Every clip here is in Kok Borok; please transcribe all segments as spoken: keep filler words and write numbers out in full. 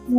Hey,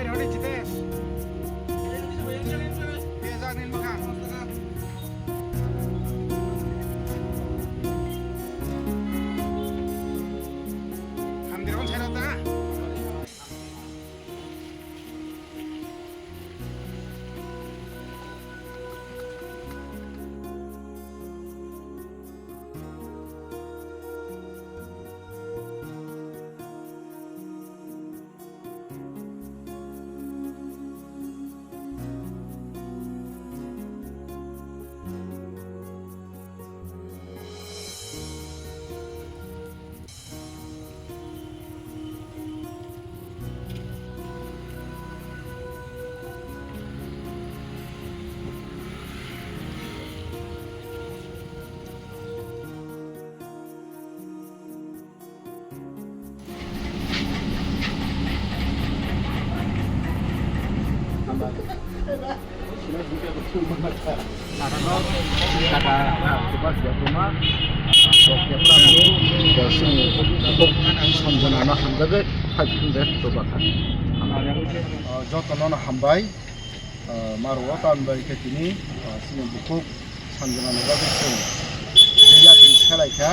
Roni Jitesh. Bejak nini bwkhang. Hamdirok side o ta. Jotono no hambai. Ah, maro o tamni bagwi khe tini, ah, chini bukhuk Sanjana ni bagwi chwng je yakung selai kha.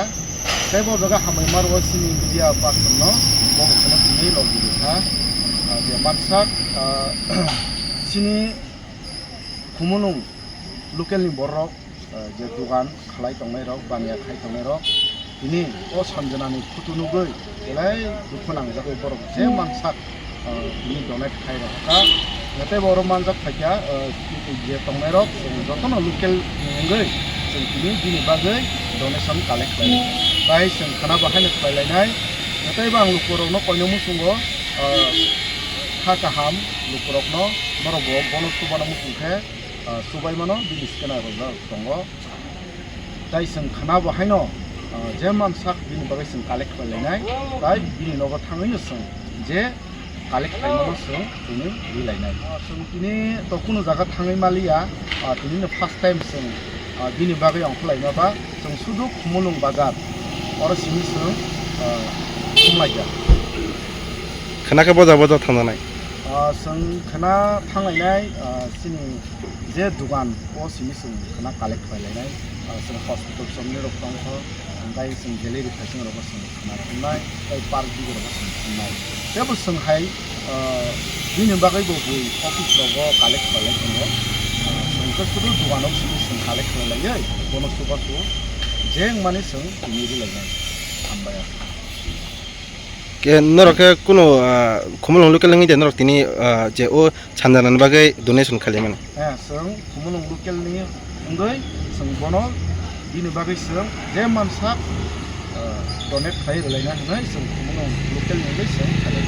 Tei bo jaga hambai maro o chini media person no bo bo kheno tini logi kha. Ah, je mansak, ah, chini Khumulwng local ni borok, ah, je dogan khalai tongnai rok, baniya khai tongnai rok, tini o Sanjana ni photo nugwi belai dukhu nangjagwi borok je mansak, ah, tini donate khai rok kha. Tei bo oro manjak phaikha, ah, je tongnai rok chwng jotono local ni wngwi chwng tini bini bagwi donation collect khlai. Tai chwng khana bo haino khlai lainai. Tei bo ang luku rok no koino muchungo, ah, kha kaham luku rok no, norok bo bono chubana muchung khe, ah, chubaimano bini scanner rok tongo. Tai chwng khana bo haino, ah, je mansak bini bagwi chwng collect khlai lainai, tai bini nogo thangwi no chwng je collect khlaimano chwng tini ri lainai. Ah, chwng tini to kunu jaga thangwi maliya, ah, tini no first time chwng, ah, bini bagwi ongkhorlaima ba chwng sudu Khumulwng bazar oro simi chwng, ah, thumlaijak. Khana khe boja boja thangjanai? Ah, chwng khana thanglainai, ah, chini je dogan o simi chwng khana collect khlai lainai, ah, chwng hospital somni rok tongkho, tei chwng delivery khaising rogo chwng khana thumnai, tei park dige rogo chwng thumnai. Tei bo chwng hai, ah, bini bagwi bo bui office rogo collect khlai lai tongo, Sudu dugan o simi song collect khlailaiyai, bono suba su jeng mani song tini rilainai. Hambai. Ke norok khe kuno, ah, Khumulwng local wngwi de norok tini, ah, je o sanjana ni bagwi donation khlaimani? Eh, song Khumulwng local ni wngwi song bono bini bagwi song je mansak, ah, donate khlai rilaina hwnwi song Khumulwng local ni wngwi song khlai.